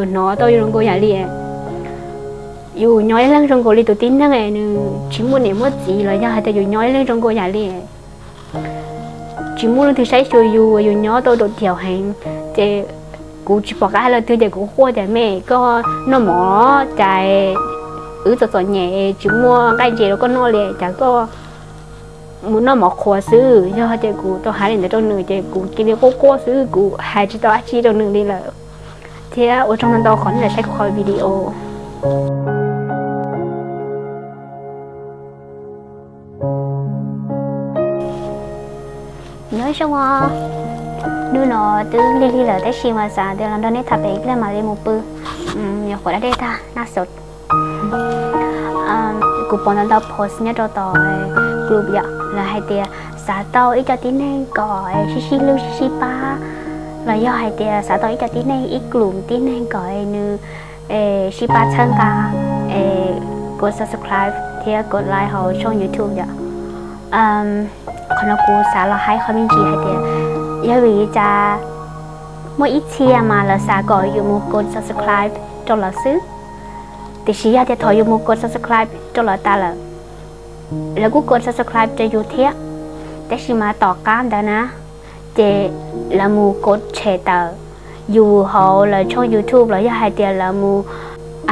Yus hnov tau yus zoo nkaus yam li yus nyob ib leeg zoo nkaus li tus tib neeg nws tsis muaj niam muaj txiv los yog hais tias yus nyob ib leeg zoo nkaus yam li tsis muaj leej twg saib xyuas yus, yus nyob tau rau tiam heev. Ces kuv tsis pom qab hais leej twg ces kuv quaj tias me koj noj mov cas wb txom txom nyem tsis muaj nqaij ntses rau koj noj li cas koj mus noj mov qhuav xwb. Yog tias kuv tau hais li ntawd rau nws ces kuv cia li quaj quaj xwb, kuv hais tsis tau dab tsi rau nws li lawm. Thiab ua tsaug ntau ntau qhov nej los saib kuv qhov video. Nyob zoo os, hnub no twb lig lig lawm tab sis mas xav tias los nrog nej tham pem ib pliag mam li mus pw, nyuam qhuav da dej tag naj xov. Kuv pom ntau ntau post nyob rau tom group yom, lawv hais tias xav tau ib co tib neeg kom sib sib hlub sib sib pab, los yog hais tias xav tau ib co tib neeg ib club tib neeg kom nws sib pab txhawb nqa, kov subscribe thiab kov like hauv tshooj YouTube yom. Qhov no kuv xav los hais qhov me ntsis hais tias yog vim li cas muaj ib txhia mas lawv xav kom yus mus kov subscribe rau lawv xwb, tiam sis yog tias thaum yus mus kov subscribe rau lawv tas lawm, lawv kuj kov subscribe rau yus thiab, tab sis mas tom qab ntawd na ces lawv mus kov tshem tawm yus hauv lawv tshooj YouTube los yog hais tias lawv mus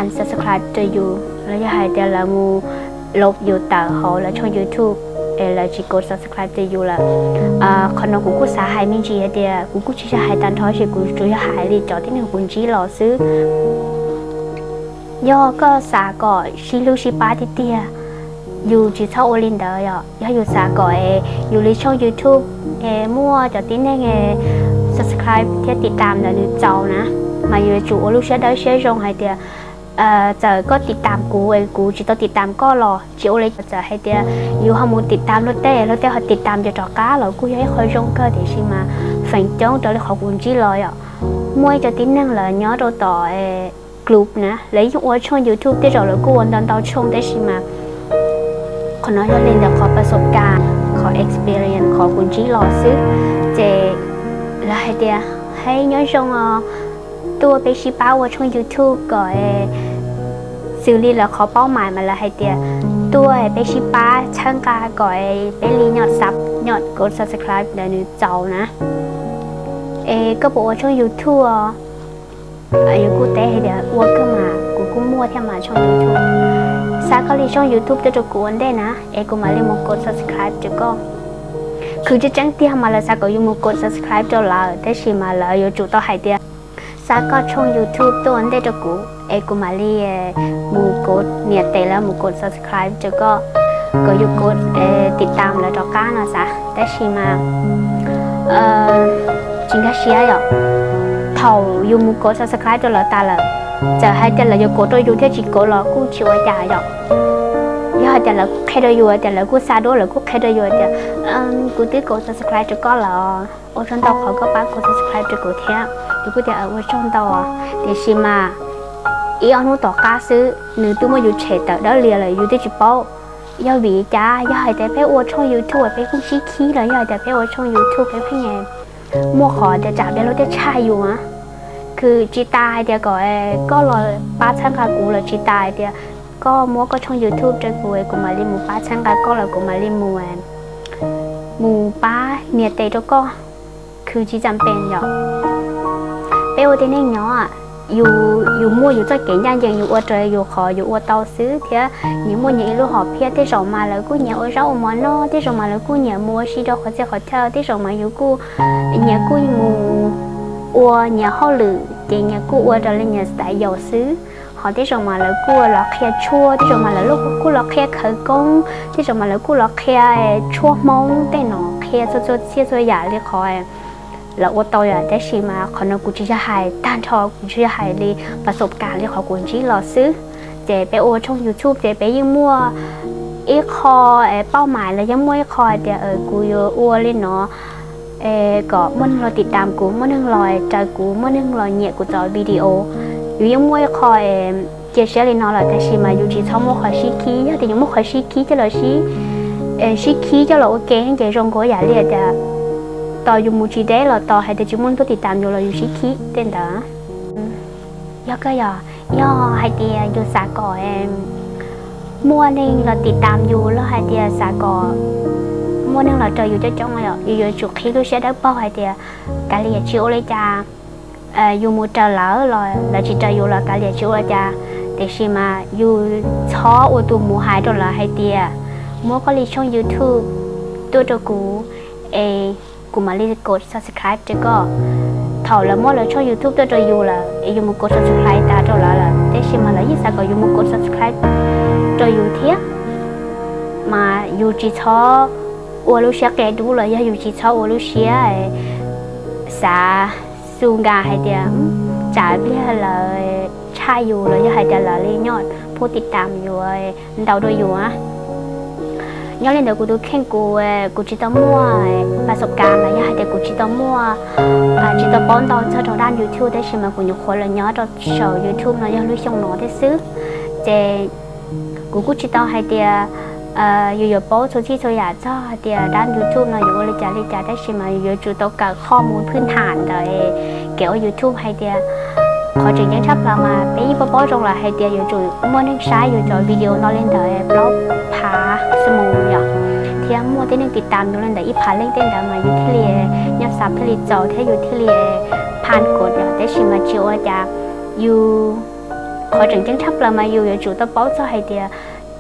unsubscribe rau yus los yog hais tias lawv mus lov yus tawm hauv lawv tshooj YouTube es lawv tsis kov subscribe rau yus lawm. Qhov no kuv kuj xav hais me ntsis hais tias kuv kuj tsis yog hais tag nrho tab sis kuv tsuas yog hais li cov tib neeg kuv ntsib los xwb. Yog koj xav kom sib hlub sib pab tiag tiag, yus tsis txhob ua li ntawd yom. Yog yus xav kom yus li tshooj YouTube muaj cov tib neeg subscribe thiab tiv tam ntawd nws txaus na, mas yus yuav tsum ua lub siab dawb siab zoo hais tias txawm koj tiv tam kuv es kuv tsis tau tiv tam koj los tsis ua li cas, txawm hais tias yus ho mus tiv tam luag tej, luag tej ho tiv tam yus rov qab los kuj yog ib qho zoo kawg, tiam sis mas feem coob raws li qhov kuv ntsib los yom, muaj ib co tib neeg lawv nyob rau tom group na, lawv yeej ua tshooj YouTube, tej zaum lawv kuj ua ntau ntau tshooj tab sis mas qhov no yog li ntawm qhov pas xov kas, qhov experience, qhov kuv ntsib los xwb. Ces lawv hais tias, hais nyob zoo os, tuaj peb sib pab ua tshooj YouTube kom, xws li lawv qhov paub mais mas lawv hais tias tuaj peb sib pab txhawb nqa kom peb li nyom sub nyom kov subscribe ntawd nws txaus na. Es koj puas ua tshooj YouTube os? Yus kuj teb hais tias ua kawg mas, kuv kuj muaj thiab mas tshooj YouTube. Xa koj li tshooj YouTube tuaj rau kuv ua ntej na es kuv mam li mus kov subscribe rau koj. Khwv tseeb tseeb tiag mas lawv xav kom yus mus kov subscribe rau lawv tab sis mas lawv yuav tsum tau hais tias xa koj tshooj YouTube tuaj ua ntej rau kuv es kuv mam li mus kov nias tes lawv mus kov subscribe rau koj, kom yus kov tiv tam lawv rov qab no xav. Tab sis mas tsis nkag siab yom. Thaum yus mus kov subscribe rau lawv tas lawm, txawm hais tias lawv yuav kov rau yus thiab tsis kov los kuj tsis ua cas yom. Yog hais tias lawv qhia rau yus tias lawv kuj xa duab lawv kuj qhia rau yus tias kuv twb kov subscribe rau koj lawm, ua tsaug ntau qhov koj pab kov subscribe rau kuv thiab, yus kuj tias ua tsaug ntau. Tiam sis mas ib ob hnub tom qab xwb nws twb muab yus tshem tawm dawb lias lawm yus twb tsis paub. Yog vim li cas? Yog hais tias peb ua tshooj YouTube peb kuj sib khib los yog hais tias peb ua tshooj YouTube peb pheej muaj qhov tias tsam peb lub teb tshaj yus, khwv tsis tas hais tias kom koj los pab txhawb nqa kuv los tsis tas hais tias koj muab koj tshooj YouTube rau kuv es kuv mam li mus pab txhawb nqa koj los kuv mam li mus mus pab nias tes rau koj, khwv tsis xam pes yom. Peb ua tib neeg nyob, yus muaj yus txoj kev ncaj ncees yus ua raws yus qhov yus ua tau xwb thiab nyias muaj nyias ib lub hom phiaj. Tej zaum mas lawv kuj nyiam ua zaub ua mov noj, tej zaum mas lawv kuj nyiam mus ua si rau qhov txhia qhov chaw, tej zaum mas yus kuj nyias kuj mus ua nyias hauj lwm ces nyias kuj ua raws li nyias style xwb. Ho tej zaum mas lawv kuj los qhia tshuaj, tej zaum mas lawv kuj los qhia khawv koob, tej zaum mas lawv kuj los qhia tshuaj Hmoob tej no, qhia txhua txhua txhia txhua yam li qhov lawv ua tau yom. Tab sis mas qhov no kuv tsis yog hais tag nrho, kuv tsis yog hais li pas xov kas li qhov kuv ntsib los xwb. Ces peb ua tshooj YouTube ces peb yeej muaj ib qho pauj mais los yeej muaj ib qho hais tias kuv yuav ua li no kom muaj neeg los tiv tam kuv, muaj neeg los raws kuv, muaj neeg los nyiam kuv txoj video. Yus yeej muaj ib qho cia siab li no lawm tab sis mas yus tsis txhob muaj qhov sib khib. Yog tias yus muaj qhov sib khib coj los sib, sib khib coj los ua ke ces zoo nkaus yam li tias tos yus mus tsis deb los tos hais tias tsis muaj neeg tuaj tiv tam yus los yus sib khib tej ntawd. Yog koj yog, yog hais tias yus xav kom muaj neeg los tiv tam yus los hais tias xav kom muaj neeg los raws yus coob coob, yus yuav tsum qhib lub siab dawb paug hais tias kav liam tsis ua li cas, yus mus raws lawv los lawv tsis raws yus los kav liam tsis ua li cas, tiam sis mas yus txhob ua tus mus hais rau lawv hais tias muab koj li tshooj YouTube tuaj rau kuv es kuv mam li kov subscribe rau koj. Thaum lawv muab lawv tshooj YouTube tuaj rau yus lawm es yus mus kov subscribe tas rau lawv lawm, tab sis mas lawv yeej xav kom yus mus kov subscribe rau yus thiab. Mas yus tsis txhob ua lub siab qia dub los yog yus tsis txhob ua lub siab xav xu nkas hais tias tsam pliag lawv tshaj yus los yog hais tias lawv li nyob pub tiv tam yus ntau dua yus. Nyob li ntawd kuv tus kheej kuv, kuv tsis tau muaj pas xov kas los yog hais tias kuv tsis tau muaj, tsis tau paub ntau txog rau dab YouTube, tab sis mas kuv nyuam qhuav los nyob rau saum YouTube no yog lub xyoo no thiab xwb. Ces kuv kuj tsis tau hais tias yus yuav paub txhua txhij txhua yam txog hais tias dab YouTube no yuav ua li cas li cas, tab sis mas yuav tsum tau kawm qhov mus phwj tham ntawm kev ua YouTube hais tias qhov tseem ceeb tshaj plaws mas peb yeej paub paub zoo lawm hais tias yuav tsum muaj neeg saib yus cov video no li ntawd plaub phav xu mus yom, thiab muaj tej neeg tiv tam yus li ntawd ib phav leej tej ntawd mas yus thiaj li nyob xav thiaj li txaus thiab yus thiaj li phan kuv yom, tab sis mas tsis ua cas. Yus, qhov tseem ceeb tshaj plaws mas yus yuav tsum tau paub txog hais tias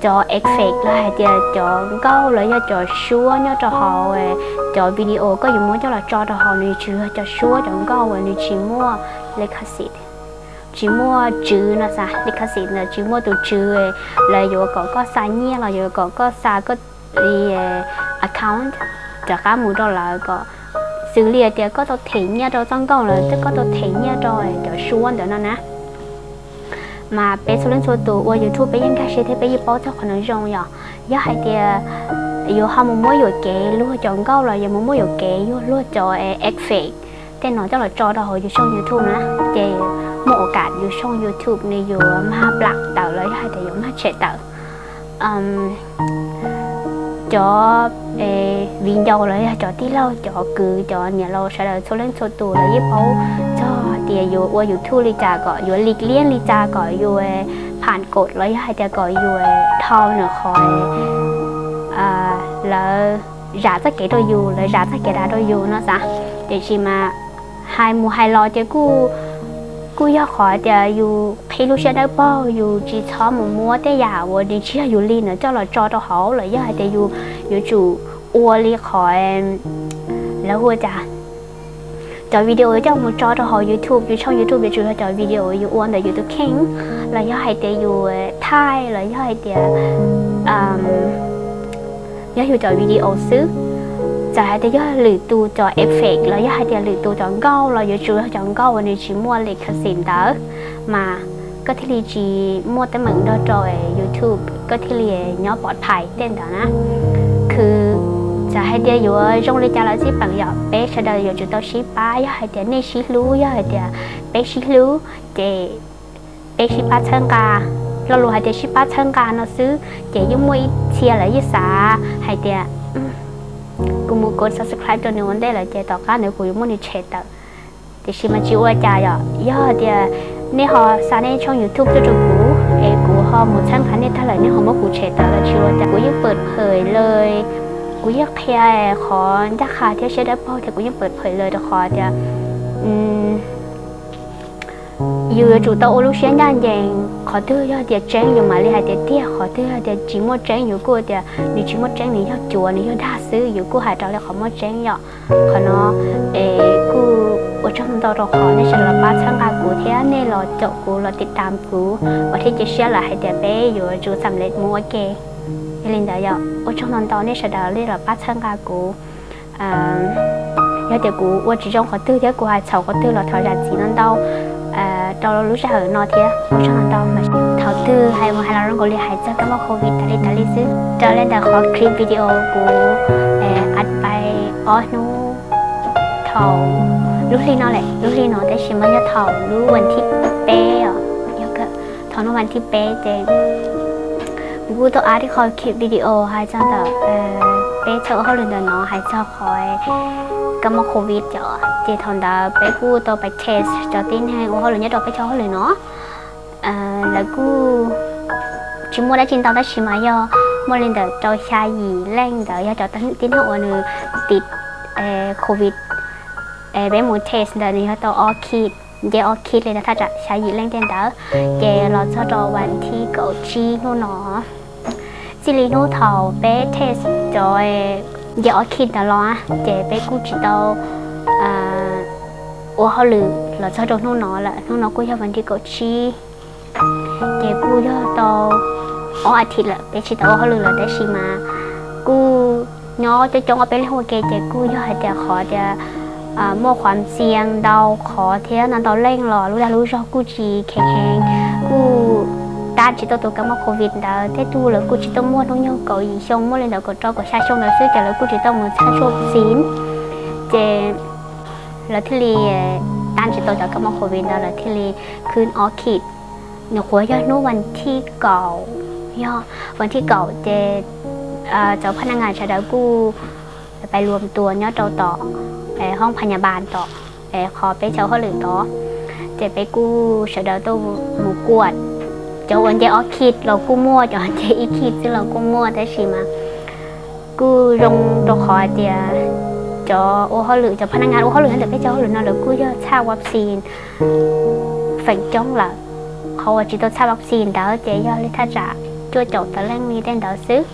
cov effect los hais tias cov nkauj los yog cov suab nyob rau hauv cov video koj yuav muab coj los tso rau hauv nws tsis yog cov suab cov nkauj uas nws tsis muaj license, tsis muaj tswv no xav license ntawd tsis muaj tus tswv, lawv yuav kom koj xa nyiaj los yuav kom koj xa koj li account rov qab mus rau lawv kom xws li tias koj tau them nyiaj rau txoj nkauj lawm twb koj tau them nyiaj rau cov suab ntawd no na. Mas peb txhua leej txhua tus ua YouTube peb yeej nkag siab thiab peb yeej paub txog qhov no zoo yom. Yog hais tias yuav ho mus muab yuam kev luag cov nkauj los yuav mus muab yuam kev yuav luag cov effect tej no coj los tso rau hauv yus tshooj YouTube na, ces muaj ua kam yus tshooj YouTube nws yuav mag plam tawm los yog hais tias yuav mag tshem tawm. Cov viv ncaus los yog cov tij laug cov kwv cov niam laus sawv daws txhua leej txhua tus lawv yeej paub txog tias yuav ua YouTube li cas kom yuav lig liab li cas kom yus pham kaum los yog hais tias kom yus dhau nws qhov lawv zam txoj kev rau yus, lawv zam txoj kev dav rau yus no xav. Tiam sis mas hais mus hais los ces kuj yog qhov tias yus qhib lub siab dawb paug, yus tsis txhob mus muab tej yam uas nws tsis yog yus li ntawd coj los tso rau hauv los yog hais tias yus yuav tsum ua li qhov lawv hu ua cas, cov video yuav coj mus tso rau hauv YouTube, yus tshooj YouTube yuav tsum yog cov video yus ua ntawm yus tus kheej los yog hais tias yus thaij los yog hais tias yog yus cov video xwb. Txawm hais tias yog lwm tus cov effect los yog hais tias lwm tus cov nkauj los yuav tsum yog cov nkauj uas nws tsis muaj license ntawd, mas koj thiaj li tsis muaj teeb meem nrog rau YouTube, koj thiaj li nyob pov phais tej ntawd na. Khwv txawm hais tias yuav zoo li cas los xij peem yom, peb sawv daws yuav tsum tau sib pab, yog hais tias nej sib hlub, yog hais tias peb sib hlub ces peb sib pab txhawb nqa. Lo lus hais tias sib pab txhawb nqa no xwb ces yeej muaj ib txhia lawv yeej xav hais tias kuv mus kov subscribe rau nws ua ntej lawm ces tom qab ntawd kuv yuav muab nws tshem tawm. Tiam sis mas tsis ua cas yom, yog tias nej ho xa nej tshooj YouTube tuaj rau kuv es kuv ho mus txhawb nqa nej tag lawm nej ho muab kuv tshem tawm los tsis ua cas, kuv yeej pawm phawm lawm, kuv yeej qhia qhov ncaj qha thiab siab dawb paug thiab kuv yeej pawm phawm lawm rau qhov tias yus yuav tsum tau ua lub siab ncaj ncees, qhov twg yog tias tseeb yus mam li hais tias tiag, qhov twg yog tias tsis muaj tseeb yus kuj tias nws tsis muaj tseeb, nws yog cuav, nws yog dag xwb, yus kuj hais raws li qhov muaj tseeb yom. Qhov no es kuj ua tsaug ntau rau qhov nej sawv daws los pab txhawb nqa kuv thiab nej los caum kuv los tiv tam kuv, uas thiaj cia siab lawm hais tias peb yuav tsum xam lej mus ua ke. Yog li ntawd yog ua tsaug ntau ntau nej sawv daws li los pab txhawb nqa kuv. Yog tias kuv ua tsis zoo qhov twg thiab kuv hais txhaum qhov twg los thov zam txim ntau ntau rau lub sij hawm no thiab ua tsaug ntau ntau. Thaum twg hais mus hais los zoo nkaus li hais txog kab mob covid tas li tas li xwb. Raws li ntawm qhov clip video kuv ua pais ob hnub thaum lub hli no lawm, lub hli no tab sis mas yog thaum lub vas thib peb os, yog thaum lub vas thib peb ces kuv kuj tau ua ib qho clip video hais txog ntawm peb txawj ua hauj lwm ntawm no hais txog qhov kab mob covid os, ces thaum ntawd peb kuj tau pais test cov tib neeg ua hauj lwm nyob rau peb cov hauj lwm no. Lawv kuj tsis muaj dab tsi ntau tab sis mas yog muaj li ntawm rau xya yim leej ntawd yog cov tib neeg uas nws tim covid, peb mus test ntawd nws yog tau ob khij, nce ob khij li ntawd thaj tsam xya yim leej tej ntawd. Ces los txog rau vas thib kaum tsib hnub no, txij li hnub thaum peb test cov nce ob khij ntawd los ces peb kuj tsis tau ua hauj lwm los txog rau hnub no lawm. Hnub no kuj yog vas thib kaum tsib, ces kuj yog tau ob as thiv lawm peb tsis tau ua hauj lwm lawm tab sis mas kuj nyob coob coob ob peb leeg ua ke ces kuj yog hais tias qhov tias muaj qhuav ntxias ntau qhov thiab ntau ntau leej los lub dag lub zog kuj tsis kheev heev, kuj tab tsis tau tus kab mob covid ntawd. Tej tug lawv kuj tsis tau muaj hnub nyoog kaum yim xyoo, muaj li ntawd kaum rau kaum xya xyoo ntawd xwb ces lawv kuj tsis tau mus txhaj tshuaj vaccine. Ces lawv thiaj li tab tsis tau cov kab mob covid ntawd lawv thiaj li khwb ob khij. Nws qhuav yog hnub vas thib kaum, yog vas thib kaum ces cov phaj naj ngas sawv daws kuj pais luam tuas nyob rau tom hoob phaj nyas npas tom qhov peb tshaj hauj lwm tod. Ces peb kuj sawv daws tuaj mus kuaj, cov uas nce ob khij los kuj muaj, cov nce ib khij xwb los kuj muaj tab sis mas kuj zoo rau qhov hais tias cov ua hauj lwm, cov phaj naj ngas ua hauj lwm nyob ntawm peb tshaj hauj lwm no lawv kuj yog txhaj vaccine feem coob lawm. Qhov uas tsis tau txhaj vaccine ntawd ces yog li thaj tsam cuaj caum tawm leej li tej ntawd xwb.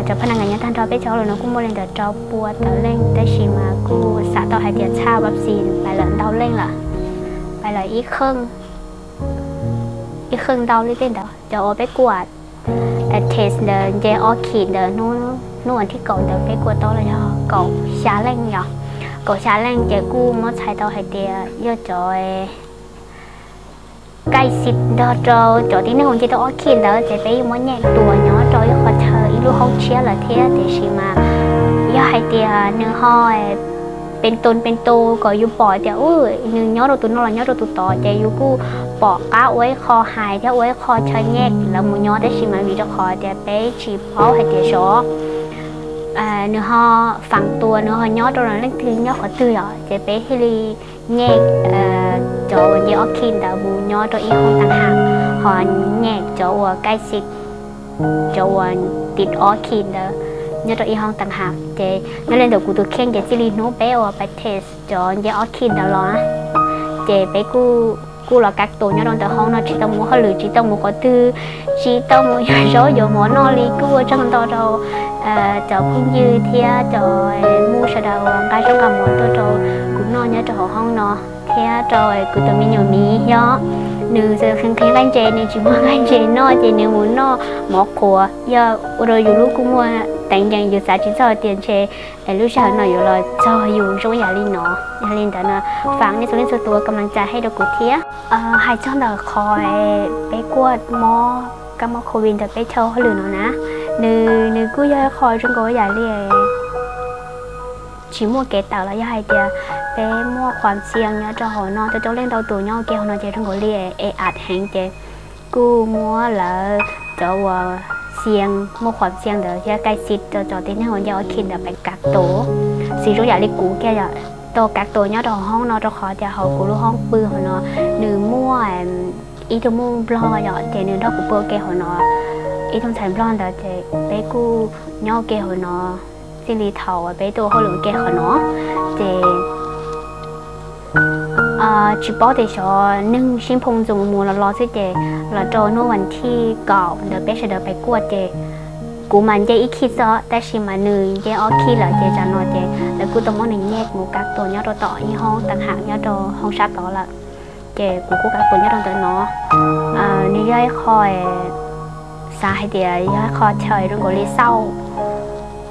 Cov phaj naj ngas nyob tag nrho peb tshaj hauj lwm no kuj muaj li ntawm rau pua tawm leej tab sis mas kuj xam tau hais tias txhaj vaccine pais lawm ntau leej lawm, pais lawm ib qheej ntau li tej ntawd. Cov uas peb kuaj test ntawd nce ob khij ntawd hnub vas thib kaum ntawd peb kuaj tau los yog kaum xya leej yom. Kaum xya leej ces kuj muab txhais tau hais tias yog cov kaij xim nrog rau cov tib neeg uas nce tau ob khij ntawd ces peb yeej muab nyem tuas nyob rau ib qho chaw ib lub hoob tshiab lawm thiab. Tiam sis mas yog hais tias nws ho pes tus pes tus kom yus pom tias nws nyob rau tus no los nyob rau tus tod ces yus kuj pom qab ua ib qho hais thiab ua ib qho chaw nyem lawv mus nyob tab sis mas vim rau qhov tias peb tsis paub hais tias xyov nws ho faam tuas nws ho nyob rau leej twg nyob qhov twg os ces peb thiaj li nyem cov uas nce ob khij ntawd mus nyob rau ib hoob taag ham, ho nyem cov uas kaij xim, cov uas tim ob khij ntawd nyob rau ib hoob taag ham. Ces nyob li ntawm kuv tus kheej ces txij li hnub peb uas pais test cov nce ob khij ntawd los ces peb kuj kuj los kab tus nyob rau ntawm hoob no tsis tau mus hauj lwm tsis tau mus qhov twg, tsis tau mus yuav zaub yuav mov noj li. Kuj ua tsaug ntau rau cov phooj ywg thiab cov muj sawv daws uas nqa zaub nqa mov tuaj rau kuv noj nyob rau hauv hoob no thiab rau kuv tus me nyuam miv yog nws xav nqhis nqaij ntses nws tsis muaj nqaij ntses noj ces nws mus noj mov qhuav. Yog ua rau yus lub kua muag teev ncees yus xav tsis txog tias ntshe lub sij hawm no yuav los txog yus zoo yam li no. Yog li ntawd no faam nej txhua leej txhua tus ua ka mlees tsa hej rau kuv thiab. Hais txog ntawm qhov peb kuaj mob kab mob covid ntawm peb chaw hauj lwm no na, nws nws kuj yog ib qho zoo nkaus yam li tsis muaj kev tawm los yog hais tias peb muaj qhuas xias nyob rau hauv no, cov coob leej ntau tus nyob ua ke hauv no ces zoo nkaus li e at heev ces kuj muab lawv cov uas xias, muaj qhuas xias ntawd thiab kaij xis rau cov tib neeg uas nce ob khis ntawd pais kav tus. Xws zoo yam li kuv kiag yom, tau kav tus nyob rau hauv hoob no rau qhov tias hauv kuv lub hoob pw hauv no nws muaj ib tug muj nplog yom, ces nws nrog kuv pw ua ke hauv no. Ib tug ntxhais nplog ntawd ces peb kuj nyob ua ke hauv no txij li thaum uas peb tuaj ua hauj lwm ua ke hauv no. Ces tsis paub tias xyov neeg sib phoo ntxuas mus mus los los xwb ces los rau hnub vas thij kaum ntawd peb sawv daws pais kuaj ces kuv mas nce ib khij xwb tab sis mas nws nce ob khij lawm ces tsam no ces lawv kuj tau muab nws nyem mus kav tus nyob rau tom ib hoob teev ham nyob rau hoob sab tod lawm. Ces kuv kuj kav tus nyob rau ntawm no. Nws yog ib qho xav hais tias yog ib qho chaw zoo nkaus li xauj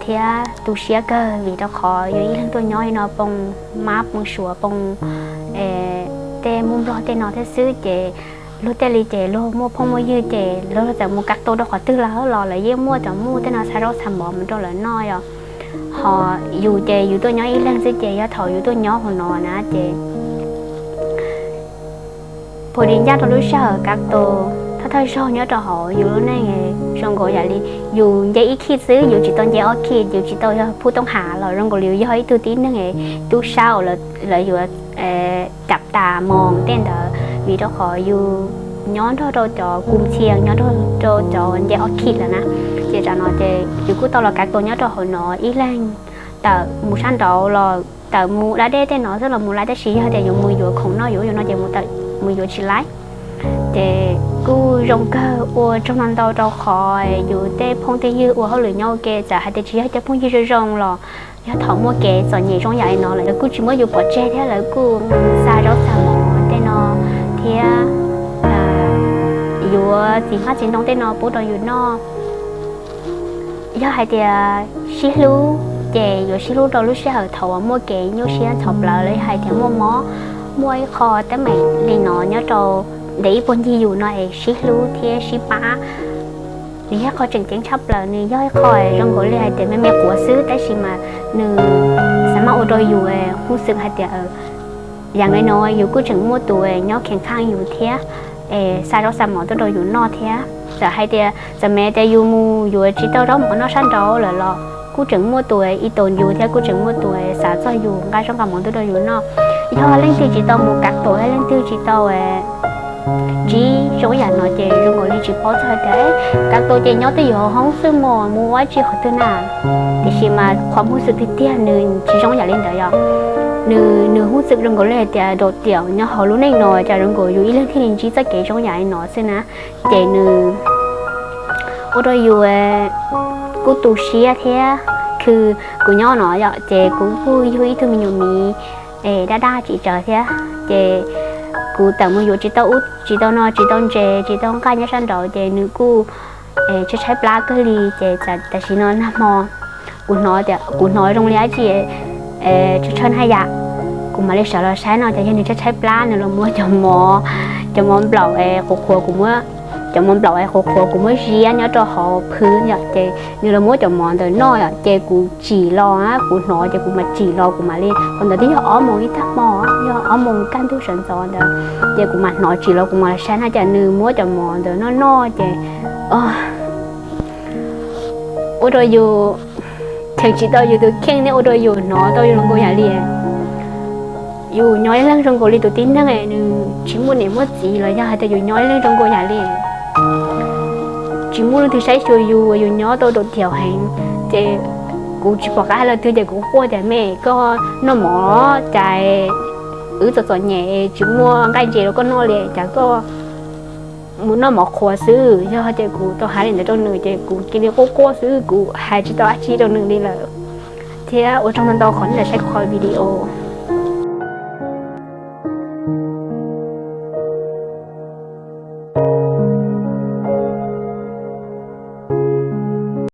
thiab tu siab kawg vim rau qhov yus ib leeg tuaj nyob li no poo mab poo suav poo tej muj nplog tej no thiab xwb ces luag tej li ces luag muaj phooj muaj ywg ces luag txawm mus kav tus rau qhov twg lawm los lawv yeej muaj cov muj tej no xa zaub xa mov mus rau lawv noj yom. Ho yus ces yus tuaj nyob ib leeg xwb ces yog thaum yus tuaj nyob hauv no na ces pus dis ncaj rau lub sij hawm kav tus thawj thawj zaug nyob rau hauv yus lub neej zoo nkaus yam li yus nce ib khij xwb, yus tsis tau nce ob khij, yus tsis tau yog phuj tooj ham los zoo nkaus li yus yog ib tug tib neeg tub sab uas lawv yuav cam tas moos tej ntawd. vim rau qhov yus nyob nrog rau cov kub ntxhias, nyob nrog rau cov nce ob khim lawm na. Ces tam no ces yus kuj tau los kav tua nyob rau hauv no ib leeg, tawm mus sab nraud los tawm mus da dej tej no xwb los mus laiv, tab sis yog tias yuav mus yuav khoom noj yuav yuav no ces mus tawm mus yuav tsis laiv. Ces kuj zoo kawg, ua tsaug ntau ntau rau qhov yus tej phooj tej ywg ua hauj lwm nyob ua ke, txawm hais tias tsis yog cov phooj ywg zoo zoo los yog thaum muaj kev txom nyem zoo yam li no lawm lawv kuj tsis muab yus pov tseg thiab lawv kuj xa zaub xa mov tej no thiab yuav txiv hmab txiv ntoo tej no pub rau yus noj. Yog hais tias sib hlub ces yuav sib hlub rau lub sij hawm thaum uas muaj kev nyuaj siab ntxhov plawv los yog hais tias muaj mob, muaj ib qho teeb meem li no nyob rau ntawm ib puag ncig yus no es sib hlub thiab sib pab. Nws yog qho tseem ceeb tshaj plaws, nws yog ib qho zoo nkaus li hais tias me me quav xwb tab sis mas nws xav maj ua rau yus hnub xwm hais tias yam nkaus no yus kuj tseem muaj tus nyob kheev khaaj yus thiab, es xa zaub xa mov tuaj rau yus noj thiab. Txawm hais tias txawm me tias yus mus yuav tsis tau zaub mov noj sab nraud lawm los kuj tseem muaj tus ib tus yus thiab kuj tseem muaj tus xav txog yus nqa zaub nqa mov tuaj rau yus noj. Yog leej twg tsis tau mus kav tua, leej twg tsis tau ntsib zoo yam no ces zoo nkaus li tsis paub txog tias kav tua ces nyob twj ywm hauv hoob xwb mog, mus ua dab tsi qhov twg na. Tiam sis mas qhov hnub xwm tiag tiag nws tsis zoo yam li ntawd yom. Nws, nws hnub xwm zoo nkaus li hais tias dog tiam nyob hauv lub neej no cas zoo nkaus yus ib leeg thiaj li ntsib txoj kev zoo yam li no xwb na. Ces nws ua rau yus kuj tu siab thiab. Khw kuv nyob no yom, ces kuv kuj yug ib tug me nyuam miv es daj daj tsis tsawg thiab. Ces kuv tawm mus yuav tsis tau ub tsis tau no, tsis tau ntses tsis tau nqaij nyob sab nraud, ces nws kuj tshaib tshaib plab kawg li. Ces tam sim no nag hmo kuv hnov tias, kuv hnov zoo li dab tsi tshaw tshaw na yam, kuv mam li sawv los saib no ces yog nws tshaib tshaib plab, nws los muab cov mov, cov mov nplaum es qhuav qhuav kuv muab, cov mov nplaum es qhuav qhuav kuv muab ziab nyob rau hauv phwb yom, ces nws los muab cov mov ntawd noj yom, ces kuv tsim los, kuv hnov ces kuv mam tsim los, kuv mam li, qhov ntawd twb yog ob moos ib tag hmo, yog ob moos kaj ntug sawv ntxov ntawd, ces kuv mam hnov tsim los kuv mam los saib no ces nws muab cov mov ntawd noj noj ces ua rau yus cheem tsis tau yus tus kheej thiab ua rau yus hnov tau yus zoo nkaus yam li yus nyob ib leeg zoo nkaus li tus tib neeg nws tsis muaj niam muaj txiv los yog hais tias yus nyob ib leeg zoo nkaus yam li tsis muaj leej twg saib xyuas yus, yus nyob tau dog tiam heev. Ces kuv tsis pom qab hais leej twg ces kuv quaj tias me koj noj mov cas wb txom txom nyem tsis muaj nqaij ntses rau koj noj li cas koj mus noj mov qhuav xwb. Yog ces kuv tau hais li ntawd rau nws ces kuv cia li quaj quaj xwb, kuv hais tsis tau dab tsi rau nws li lawm. Thiab ua tsaug ntau ntau qhov nej saib kuv qhov video.